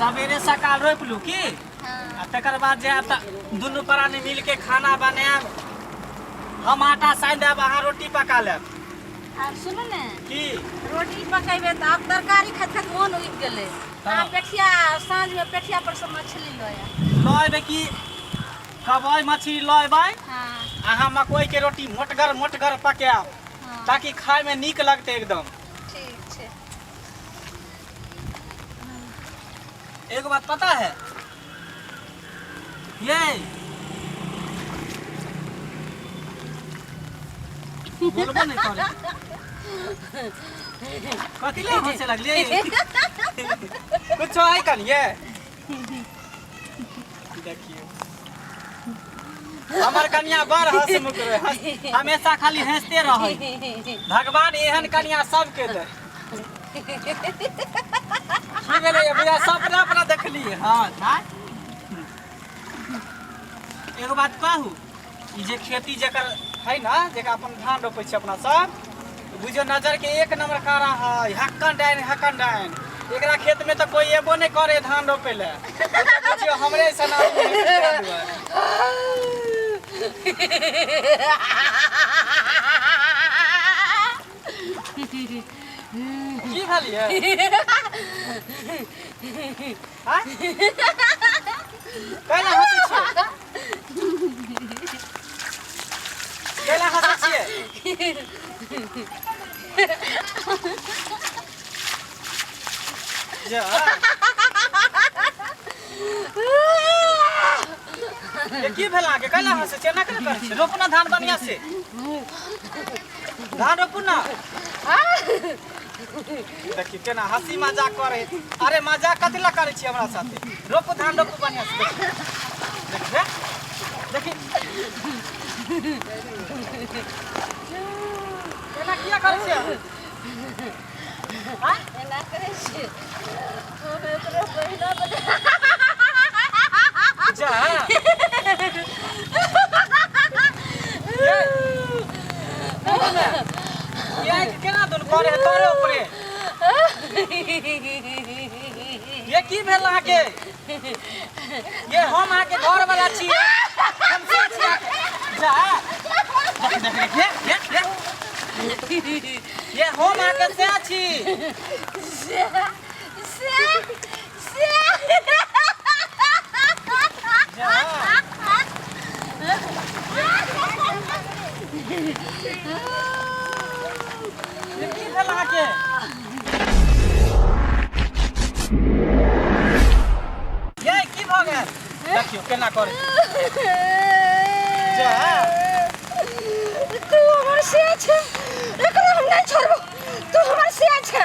सवेरे सकाल रोपि लू की। हाँ। आ तकर बाद जायब तऽ दुनू प्राणी मिल के खाना बनायब, हम आटा सानि देब, अहाँ रोटी पका लेब। आब सुनू ने। की? रोटी पकेबै तऽ आब तरकारी खाइत खाइत मोन उबि गेलै। हाँ। अहाँ पेठिया साँझमे पेठिया पर से मछली लऽ आयब। लऽ अयबै की? कबई मछली लऽ अयबै। हाँ। अहाँ मकई के रोटी मोटगर मोटगर पकायब। हाँ। ताकि खाय में नीक लगतै एकदम। ठीक छै। एगो बात पता है ये? बोलबो नहीं करे, कथी ले हंसे लगलिए? कुछो है कनिए। देखियो, हमर कनिया बड़ हंसमुख रहे, हमेशा खाली हंसते रहे। भगवान एहन कनिया सबके दे। की भेलै भैया? सपना अपना देखलिए। हाँ ना, एगो बात कहू, ई जे खेती जकर है ना, जेकर अपन धान रोपै छी अपना सब, बुझियौ नजर के एक नंबर कारा है, हक्कन डाइन हक्कन डाइन। एकरा खेत में तो कोई एबो नहीं करे धान रोपे ले। बुझियौ हमरे ऐसा आदमी है ताहि दुआरे। की भेलियै? आँय? कैला हँसै छियै? कैला हँसै छियै? जा ये की भेल अहाँके? कैला हँसै छियै? एना केना करै छियै? रोपू ना धान बढ़िआँ से, धान रोपू ना। देखी केना हंसी मजाक करे। अरे मजाक कथी ला करे छी हमरा साथे? रोपू धान, रोपू बढ़िया से। देखी, देखी, देखी केना किया करे छी? आँय? एना करै छियै, हम एकरो बहिना बना जा ये ये केना दुन करे है तोरे ऊपरे? ये की भेल अहाँके? ये हम अहाँके घर वाला छी, हम से छी अहाँके। जा देख देख देख, ये ये ये ये हम अहाँके से छी। से से से जा ये की भेल अहाँके? ये की भऽ गेल? देखियौ केना करे। जा तू हमर से छै, एकरा हम नहीं छोड़बो। तू हमर से छै।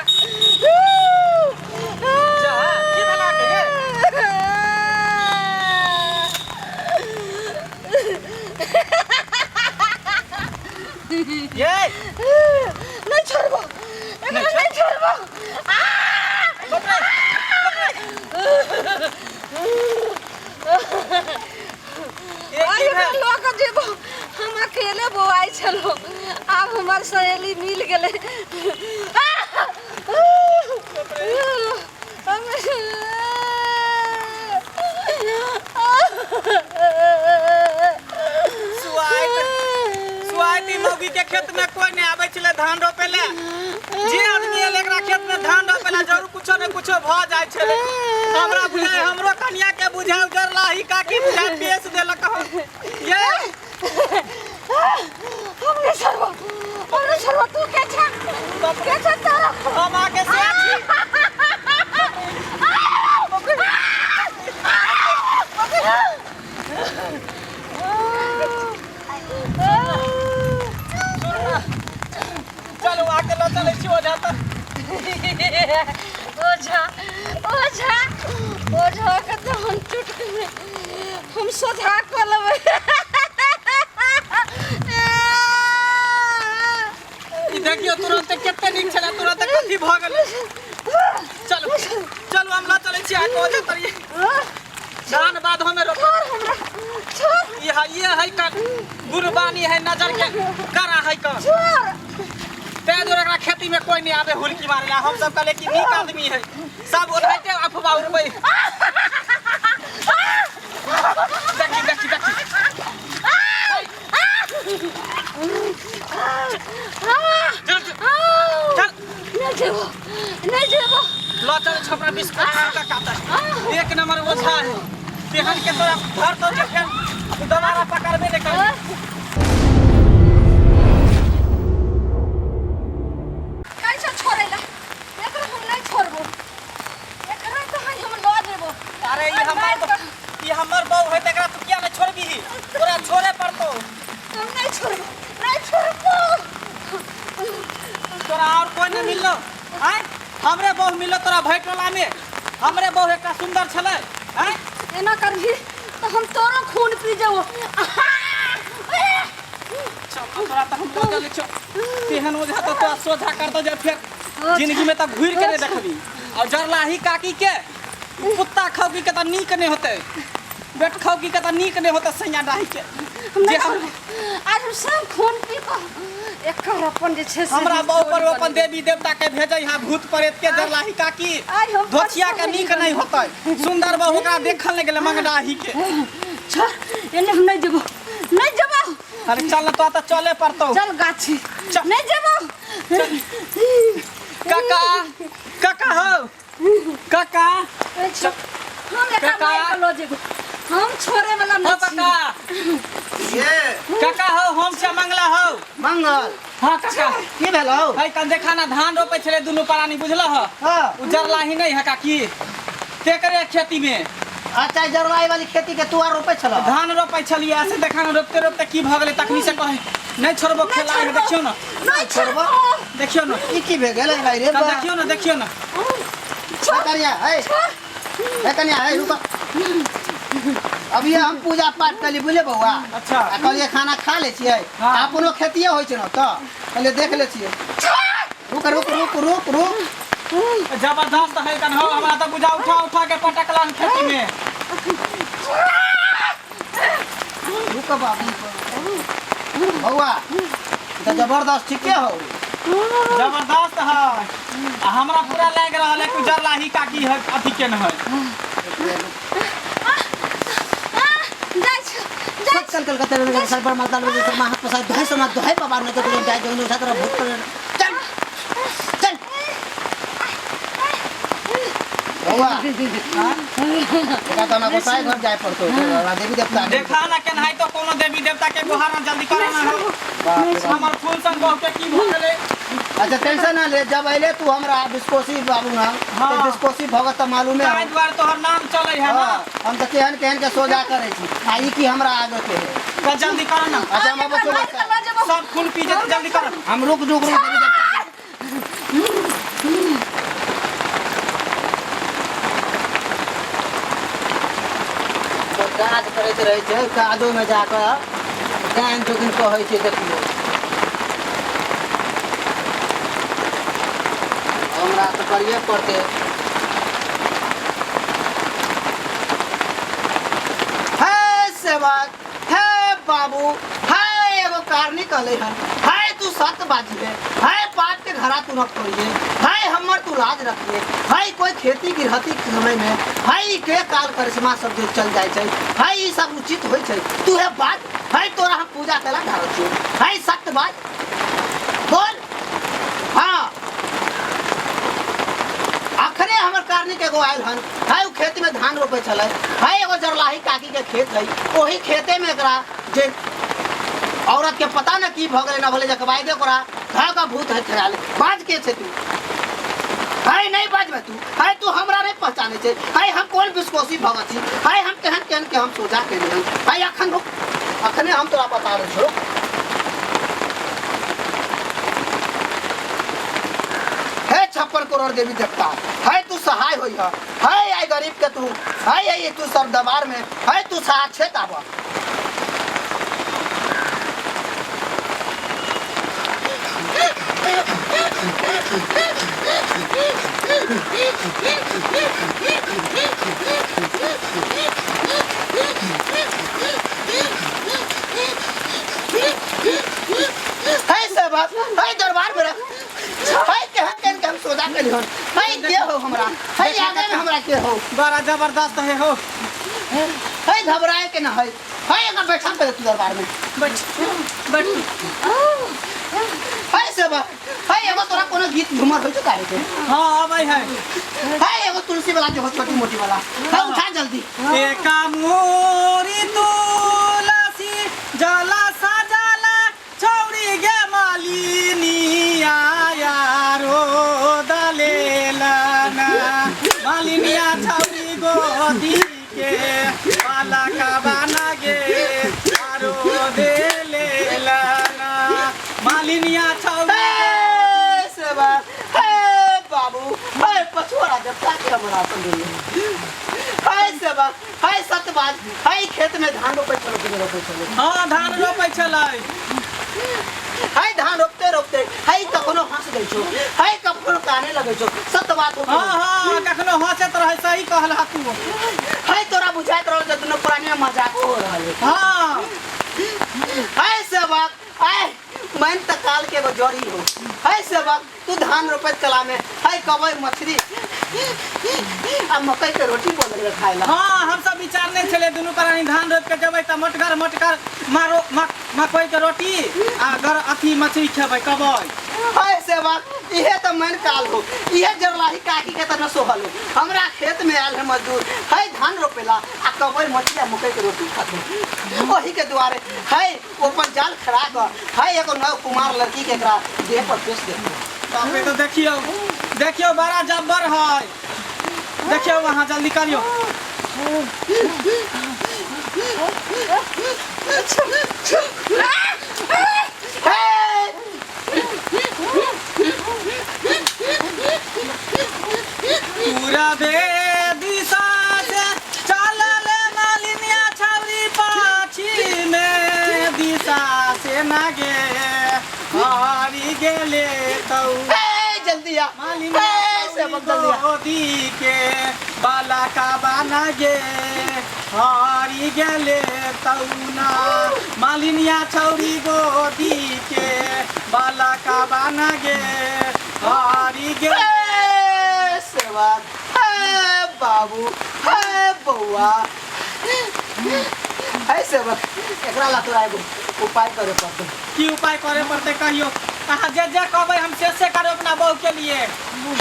जा, की भेल अहाँके ये? ये नहीं छोड़बो एकरा। नहीं नहीं छोड़बो। बाप रे, बाप रे। ये की आइ भेल? लऽ कऽ जेबो। हम अकेले बौआइ छलहुँ, आब हमर सहेली मिल गेलै। सुआइत सुआइत ई मौगी के खेत में कोई नहीं आबै छलै धान रोपे ले। जे आदमी एलै एकरा खेत में धान रोपे ले, जरूर कुछो ने कुछो भऽ जाइ छलै। हमरा बुझाइ हमरो कनिया के बुझाइ उजरला ही काकी बुझाइ बेच देलक हन। ये हम नहीं छोड़बो, हम नहीं छोड़बो। तू के छे? के छे तोरा? हम अहाँके से छी। चलू, आके लऽ चलै छी ओझा तर। ओझा, ओझा, ओझा के तऽ हम चुटकी में हम सोझा कऽ लेबै। ई देखियौ, तुरंत कते नीक छलै, तुरंत कथी भऽ गेलै। चलू चलू, हम लऽ चलै छी अहाँके ओझा तर। धान बाद हमें रोप। छोड़ हमरा, छोड़। ई है, ये है कन गुरबानी है, नजर के करा है कन। छोड़। ताहि दुआरे एकरा खेती में कोई नहीं आवे हुलकी मारे ला। हम सब कहले कि नीक आदमी है, सब ओनाहिते अफवाह उड़बै। देखी देखी देखी, चल चल चल। नहीं जेबो, नहीं जेबो। ल चल छपरा बिस्कुट का काटा एक नंबर ओझा है। तेहन के तोरा घर तो जखन दोबारा पकड़बे नहीं कर। कैसे छोड़ेला एकरा? हम नहीं छोड़बो एकरा, तो हम लऽ जेबो। अरे ई हमर ई हमर बहू है, तकरा तू किया नहीं छोड़बी? तोरा छोड़े पड़तो। हम नहीं छोड़बो, नहीं छोड़बो। तोरा और कोई नहीं मिललो आय? हमरे बहू मिललो तोरा भैटोला में? हमरे बहू एकटा सुंदर छलै आय? एना करबी तो हम तोरो खून पी जेबो। चल तोरा तो हम लऽ चलै छौ। तेहन ओझा तो तोरा सोझा करतो जे फेर जिंदगी में तऽ घुरि के नहीं देखबी। और जरलाही काकी के कुत्ता खौकी के तऽ नीक नहीं होते, बेट खौकी के तऽ नीक नहीं होते सैया डाही के। हम जे नहीं हम छोड़बो। आज हम सब खून पी कऽ एकर अपन जे छै से हमरा बहू पर चोरी अपन देवी देवता के भेजै यहाँ भूत प्रेत के। जरलाही काकी आइ हम धोथिया के नीक नहीं होते। सुंदर बहू ओकरा देखल नहीं गेलै मंगडाही के। छोड़ एने, हम नहीं जेबो, नहीं जेबो। अरे चल न, तो तऽ चले पड़तौ। चल गाछी। चल। नहीं जेबो। काका, काका हो, काका। हम एकरा काका। मारि कऽ लऽ जेबो, हम छोड़े वाला हो नहीं छी। काका। ये काका हो, हम से मंगला हो। मंगल? हाँ काका। की भेलौ? है कन देखा ना, धान रोपै छलै दुनू प्राणी, बुझल ह? हाँ। उजरलाही नहीं है काकी, तेकरे खेती में। अच्छा, जरवाई वाली खेती के तू आर रोपै छल? धान रोपै छलियै, ऐसे देखा ना, रोपते रोपते की भऽ गेलै तखनी से कहे नहीं छोड़बो खेला। छोड़बो। देखियौ ना। नहीं छोड़बो। छोड़बो। देखियौ ना। ई की भे गेलै भाई रे? कन बा देखियौ ना, देखियौ ना। हे कन्या, हे हे कन्या, हे रुक। अभी हम पूजा पाठ कली, बुझले बौआ? अच्छा। आ कहलियै खाना खा लै छियै। हाँ। अपनो खेतिए होइ छै ने, तऽ कहलियै देख लै छियै। रुक रुक रुक रुक रुक। जबरदस्त है कन हो, हमरा तऽ बुझा उठा उठा के पटकलन खेती में। रुक बाबू, बौआ तऽ जबरदस्त ठीके हो। जबरदस्त है आ हमरा पूरा लागि रहल है कि उजरलाही काकी है, अथी के न है। जाइ छी, जाइ। चल चल कते रे सर पर माता रे सर हाथ पसार दोहे समा दोहे बाबा ने तो जाय जो उठा तोरा भूत पर। चल चल बौआ, एकरा तो हमरा गोसाई घर जाय पड़तो, हमरा देवी देवता। देखा ना केनाहि तो कोनो देवी देवता के गुहार ना, जल्दी करा ना हो। बाप रे बाप। हमर फूल संग बहू के की भऽ गेलै? अच्छा, टेंशन ना ले। जब अइले तू हमरा बिस्कोसी बाबू ना। हाँ। तो बिस्कोसी भगत तऽ मालूमे ताहि है। दुआरे तोहर नाम चलै है ना। हाँ, हम तऽ केहन केहन के सोजा करै छी आ ई की हमरा आगे के है। तऽ जल्दी कर ना। अच्छा, हम एकरा बच्चो मारि कऽ लऽ जेबो। सब खून पी जेतै, जल्दी कर। हम रुक रुक रुक, देवी देवता के। तऽ काज करैत रहै छै, काजोमे जाकऽ डाइन जोगिन कहै छै। देखियौ, हमरा तऽ करिए पड़तै। हे सेवक, हे बाबू, हे एगो कारनी कहले हन, हे तू सत बाजिए, हे पाप के घरा तू न खोलिए, हे हमर तू लाज रखिए। हे कोई खेती गृहस्थी के समय में हे ई के काल करिश्मा सब जे चल जाइ छै, हे ई सब उचित होइ छै? तू हे बात, हे तोरा हम पूजा केला ढारल छियौ। हे सत्य बात बोल। हाँ, अखने हमर कारनी के एगो आयल हन। है उ खेत में धान रोपे छलै। है एगो जरलाही काकी के खेत है, ओही खेते में एकरा जे औरत के पता न की भ गेलै न भले, जकबाई दे ओकरा घा का भूत है खेलाले। बाज, के छै तू? है नहीं बाजबे तू? है तू हमरा नहीं पहचाने छै? है हम कोन विश्कोसी भगत छी? है हम केहन केहन के हम सोचा के हन। है अखन रुक, अखने हम तोरा बता रहल छौ। हे 56 करोड़ देवी देवता, है तू सहाय होई है। है आई गरीब के तू, है आई तू सब दरबार में है तू साक्षात आब। है सेवक, है दरबार में रख। है के हो हमरा है आगे में हमरा के हो बड़ा जबरदस्त है हो है घबराए के न है है अगर बैठा पे तू दरबार में बैठ बैठ है सेवक है एगो तोरा कोनो गीत झूमर होइ छौ गावे के हाँ अबै है है एगो तुलसी वाला जो हो छोटी मोटी वाला है उठा जल्दी एका मोरी तुलसी जला सजला छौरी गे मालिनी आया रो दलेला ना मालिनिया छौरी गोदी के बाला का बाना गे आरो देलेला ना मालिनिया छौरी हे सेवक हे बाबू हे पछुआरा देवता के हमरा संग हे सेवक हे सतबाज हे खेत में धान रोपै छलो कि नहि रोपै छलो हाँ धान रोपै छलै है धान रोपते रोपते है कखनो हंस दै छौ है कखनो काने लगै छौ सत बात हो हाँ हाँ कखनो हंसैत रहै सही कहलह तू है तोरा बुझाइत रहल जे दुनू प्राणी में मजाक हो रहल है हाँ है सेवक आय मन त काल के एगो जड़ी हो है सेवक तू धान रोपैत कला में है कबई मछली आ मकई के रोटी बोल रहे खाए ला हाँ हम सब विचारने छलै दुनू प्राणी धान रोपि के जेबै तऽ मोटगर मोटगर मारो मकई के रोटी आ गर अथी मछली खेबै कबै है सेवक इहे त मन काल हो इहे जरलाही काकी के त न सोहल हो हमरा खेत में आयल है मजदूर है धान रोपेला आ कबई मछली आ मकई के रोटी खाते ओही के दुआरे है ओपर जाल खड़ा कर है एगो नव कुमार लड़की के एकरा देह पर पेश दे बाप रे तो देखियौ देखियौ बड़ा जब्बर है देखियौ वहाँ जल्दी करियौ हे पूरा बे दिशा से चलल मालिनिया छौरी पाछी में दिशा से ना गे हारी गेले तौ हे जल्दी आ मालिनिया हे सेवक जल्दी आ गोदी के बाला का बाना गे हारी गेले तौना मालिनिया छौरी गोदी के बाला का बाना गे हारी गेले हे सेवक हे बाबू हे बउआ हे सेवक एकरा ला तोरा एगो उपाय करे पड़तै की उपाय करे पड़तै कहियो अहाँ जे जे कहबै हम से से करब अपना बहू के लिए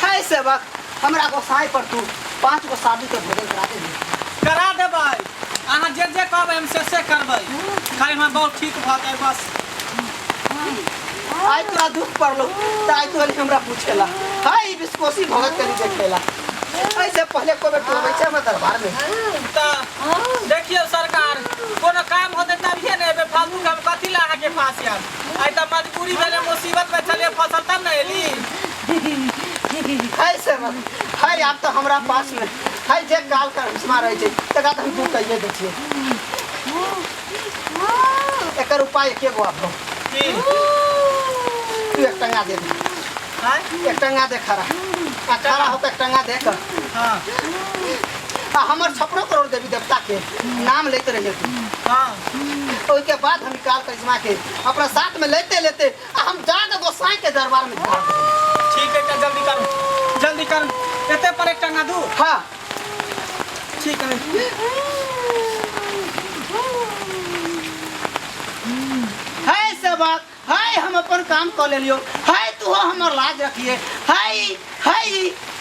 हे सेवक हमरा गोसाई पर तू 5 गो शादी के भोजन करा दे करा देबै अहाँ जे जे कहबै हम से से करबै खाली हमर बहू ठीक भऽ जाय बस आइ तोरा दुख पड़लो त आइ तू अली हमरा पूछेला हाय विस्कोसी भगत करी देखेला ऐसे पहले कोई बेर तू अबै छै हमर दरबार में तऽ देखियौ सरकार कोनो काम होतै तभिए ने एबै फालतू हम कथी लए अहाँके पास आयब आइ तऽ मजबूरी भेलै मुसीबत में छलियै फसल तब ने एली हाय सेवक हाय आब तऽ हमरा पास में हाय जे काल का हिस्सा रहै छै तकरा तऽ हम दूर कहिए दै छियै एकर उपाय एके गो आब की तू एक टंगा दे दे आँय? एक टंगा दे खड़ा आ खड़ा होकर एक टंगा दे कर हाँ आ हमर 56 करोड़ देवी देवता के नाम लेते रहिए तू हाँ ओहिके बाद हम काल करिश्मा के अपना साथ में लेते लेते आ हम जाके गोसाई के दरबार में झाड़ देबै। ठीक है तऽ जल्दी करू जल्दी करू एते पर एक टंगा दू हाँ ठीक है हाय सेवक हाय हम अपन काम कऽ लेलियो हाय तू हमर लाज रखिए हाय हाय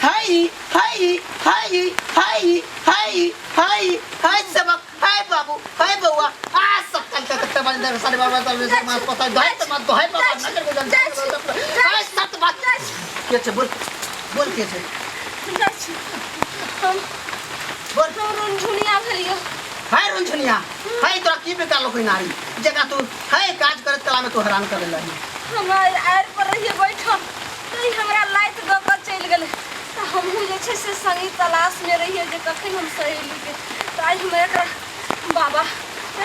हाय हाय हाय हाय हाय हाय हाय सेवक हाय बाबू हाय बउआ आ सकल तक तक बंदर दे साढ़े बारह साल में पता दोहाई तो मत दोहाई बाबा नजर को जन हाय सत बात के छे बोल बोल के छे जाइ छी हम बोल हम रुनझुनिया भेलियो हाय रुनझुनिया हाय तोरा की बेकार लोक नारी जगह तू हाय काज करत कला में तू हैरान करे लगी हम आरि पर रहिए बैठल तऽ ई हमरा लाइत दऽ कऽ चलि गेलै तऽ हमहूँ जे छै से संगी तलाशमे रहिए जे कखन हम सहेलीके तऽ आइ हम एकरा बाबा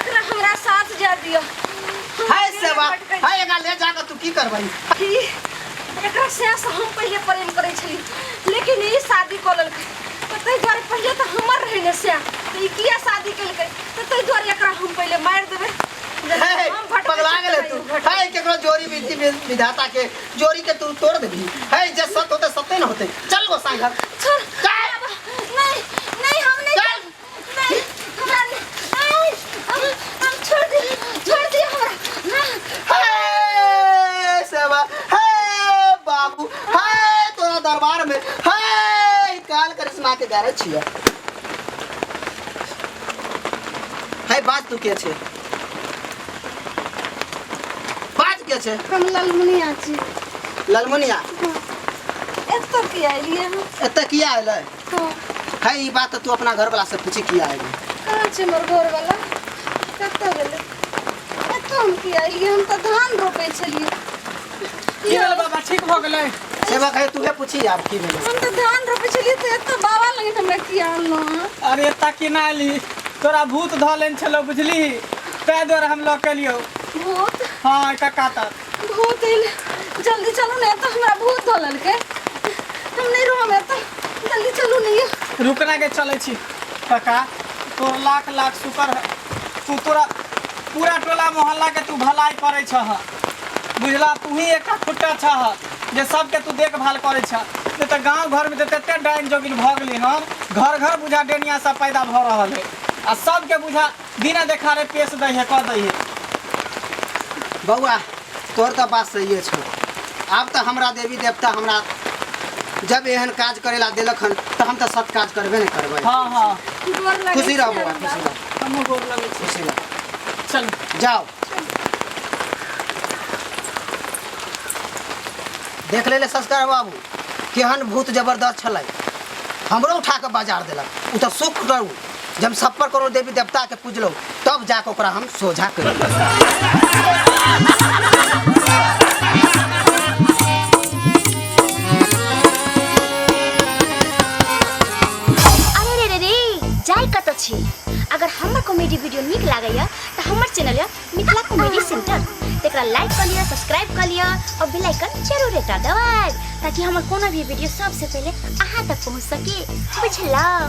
एकरा हमरा साथ जाय दिअ हम हाय अकेले सेवक भटकै हाय एकरा ले जाके तू की करबही छी। एकरा से हम पहिले प्रेम करै छली लेकिन ई शादी कऽ लेलकै तऽ ताहि दुआरे पहिले तऽ हमर रहै ने सएह तऽ ई किया शादी केलकै तऽ ताहि दुआरे एकरा हम पहिले मारि देबै हे हम भटकै पगला गेले तू। है केकरो जोरी विधि विधाता के जोरी के तू तोड़ देबी। है जे सत होते सत्य न होते। चल गोसाई घर। छोड़। चल। नहीं नहीं, हम नहीं। चल। नहीं, हमरा नहीं, हम छोड़ दे, छोड़ दे हमरा ना। हे सेवा, हे बाबू, हे तोरा दरबार में हे काल करिश्मा के गारे छिया। हे बात तू के छे? बात के छे? हम ललमुनिया छी। ललमुनिया? एतऽ किया एलियै हम? एतऽ किया एलै? हाँ। है ई बात तू अपना घर वाला से पूछी किया एलै। कहाँ छै हमर घरवाला? कतऽ गेलै? एतऽ हम किया एलियै? हम तऽ धान रोपै छलियै। की भेल बाबा, ठीक भऽ गेलै? सेवक है तूहे पूछी आब की भेलै। हम तऽ धान रोपै छलियै तऽ एतऽ बाबा लग हमरा किया अनलहुँ अहाँ? अरे एतऽ केना एली? तोरा भूत धऽ लेने छलौ बुझली, ताहि दुआरे हम लऽ के एलियौ। भूत? हाँ कक्का तक भूत एलै। जल्दी चलू ने, एतऽ हमरा भूत धऽ लेलकै। हम नहि रहब एतऽ, जल्दी चलू ने यौ। रुकना के चलै छी कक्का। तोर लाख लाख शुक्र है, तू तोरा पूरा टोला मोहल्ला के तू भलाई करै छह बुझला। तू ही एकटा खुट्टा छह जे सबके तू देखभाल करै छह। नहीं तऽ गाँव घर में तऽ तते डाइन जोगिन भऽ गेलै हन, घर घर बुझा डेनिया सब पैदा भऽ रहल है आ सबके बुझा दिना देखारे पेश दै है, कऽ दै है। बौआ तोहर तऽ बात सहिए छौ। आब तऽ हमरा देवी देवता हमरा जब एहन काज करेला देलक हन तऽ हम तऽ सत काज करबे नहि करबै। हाँ हाँ। गोर लगै खुशी रह छी बौआ, हमरा। खुशी रह। हमहूँ गोर लगै छी। खुशी रह। चल जाओ। देख ले संस्कार बाबू केहन भूत जबरदस्त छलै, हमरो उठा के बाजार देलक। उ तऽ सुख करू जब सब पर करो देवी देवता के पूजलहुँ तब जाके ओकरा हम सोझा करू। अरे रे रे रे, जाय कतऽ छी? अगर हमर कॉमेडी वीडियो नीक लागैया तऽ हमर चैनल यऽ मिथिला कॉमेडी सेंटर, तकरा लाइक कऽ लिअ, सब्सक्राइब कऽ लिअ और बेल आइकन जरूर दबाएब ताकि हमर कोनो भी वीडियो सबसे पहिले अहाँ तक पहुँच सके। बुझलहुँ?